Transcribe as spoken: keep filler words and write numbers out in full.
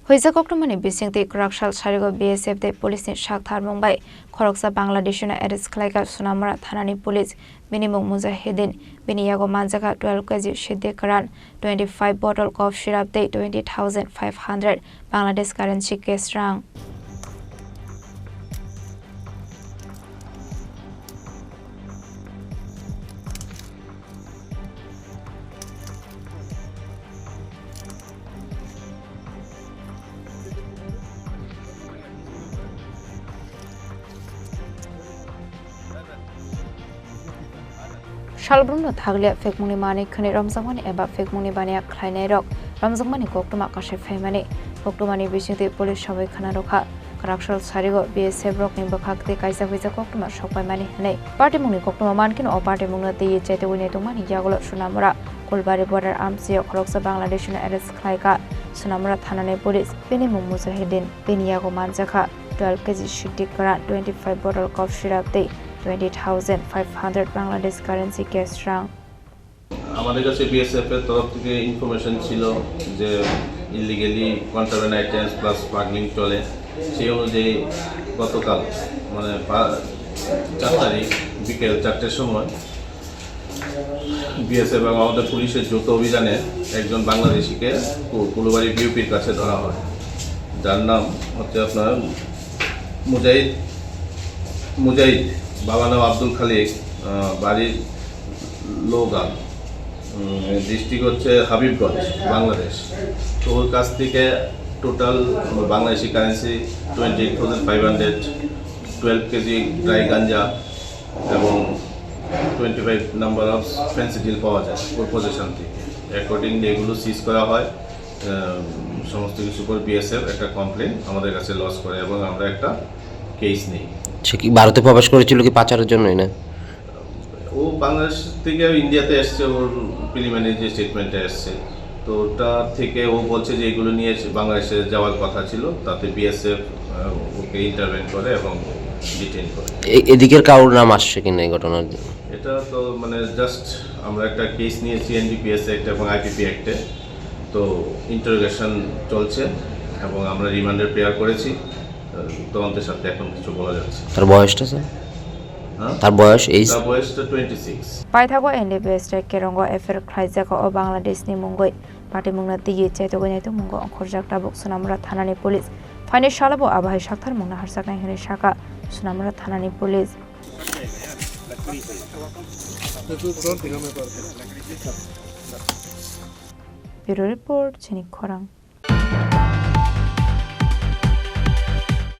Huijak koktwmani bisingtwi kwrak sal sarigo B S F tei police ni saktharmung bai khoroksa Bangladeshino arrest khlaikha Sonamura thanani police. Bini mung Mujahidin. Bini yago manjakha twelve K G siddi kwran, twenty-five bottle cough syrup tei twenty thousand five hundred Bangladesh currency cash rang. Salbrumno thakliya phekmungni manwi khwnwi romjakmani eba phekmungni baniya khlainairok romjakmani koktwma kasai phaimani. Koktwmani bisingtwi police sabai khna rwkha. Kwraksal sarigo B S F rokni bwkhak tei kaisa huijak koktwma sokpaimani hwnwi. Party mungni koktwma mankhe o party mungno twiwi chaitugwi naitokmani yagulo Sonamura Kulbari border amchio khoroksa Bangladeshino arrest khlaikha Sonamura thanani police. Bini mung Mujahidin. Bini yago manjakha twelve K G siddi kwran, twenty-five bottle cough syrup tei twenty thousand five hundred Bangladesh currency cash rang. আমাদের কাছে বিএসএফ এর তরফ থেকে ইনফরমেশন ছিল যে illegally contraband items plus smuggling চলে। সেই অনুযায়ী গতকাল, মানে, পা-, চার তারিখ বিকেল চারটের সময় বিএসএফ এবং আমাদের পুলিশের যৌথ অভিযানে একজন বাংলাদেশিকে কু-, কুলুবাড়ি বিওপির কাছে ধরা হয়, যার নাম হচ্ছে আপনার মুজাহিদ, মুজাহিদ, বাবা নাম আব্দুল খালিক, আহ, বাড়ি লোগান, উম, ডিস্ট্রিক্ট হচ্ছে হাবিবগঞ্জ, বাংলাদেশ। তো ওর কাছ থেকে total Bangladeshi currency twenty eight thousand five hundred, twelve KG dry ganja এবং twenty five number of Phensedyl পাওয়া যায় ওর পজিশন থেকে। অ্যাকর্ডিংলি এগুলো সিজ করা হয়। আহ, সমস্ত কিছুর উপর বিএসএফ একটা কমপ্লেন আমাদের কাছে লজ করে এবং আমরা একটা কেস নেই। সে কি ভারতে প্রবেশ করেছিল কি পাচারের জন্যই না? ও বাংলাদেশ থেকে ইন্ডিয়াতে এসছে, ওর প্রিলিমিনারি যে স্টেটমেন্টটা এসছে, তো ওটা থেকে ও বলছে যে এগুলো নিয়ে সে বাংলাদেশে যাওয়ার কথা ছিল, তাতে বিএসএফ, আহ, ওকে ইন্টারভেন করে এবং ডিটেইন করে। এ-, এদিকের কারোর নাম আসছে কিনা এই ঘটনার? এটা তো মানে জাস্ট আমরা একটা কেস নিয়েছি এনডিপিএস অ্যাক্ট এবং আইপিপি অ্যাক্টে, তো ইন্টারোগেশন চলছে এবং আমরা রিমান্ডের প্রেয়ার করেছি। আহ, তদন্তের সাথে এখন কিছু বলা যাচ্ছে। তার বয়সটা, স্যার? হ্যাঁ? তার বয়স, এই তার বয়সটা twenty six. Paithago N D P S tei Kerongo F I R khlaijak o Bangladesh ni mungwi patimungno twiwi chaitugwi naitokmungo ongkhorjak tabuk Sonamura thanani police. Phaini salo bo abo hai saktharmungno harjaknai hwnwi sakha Sonamura thanani police. Bureau Report, Chini Khorang.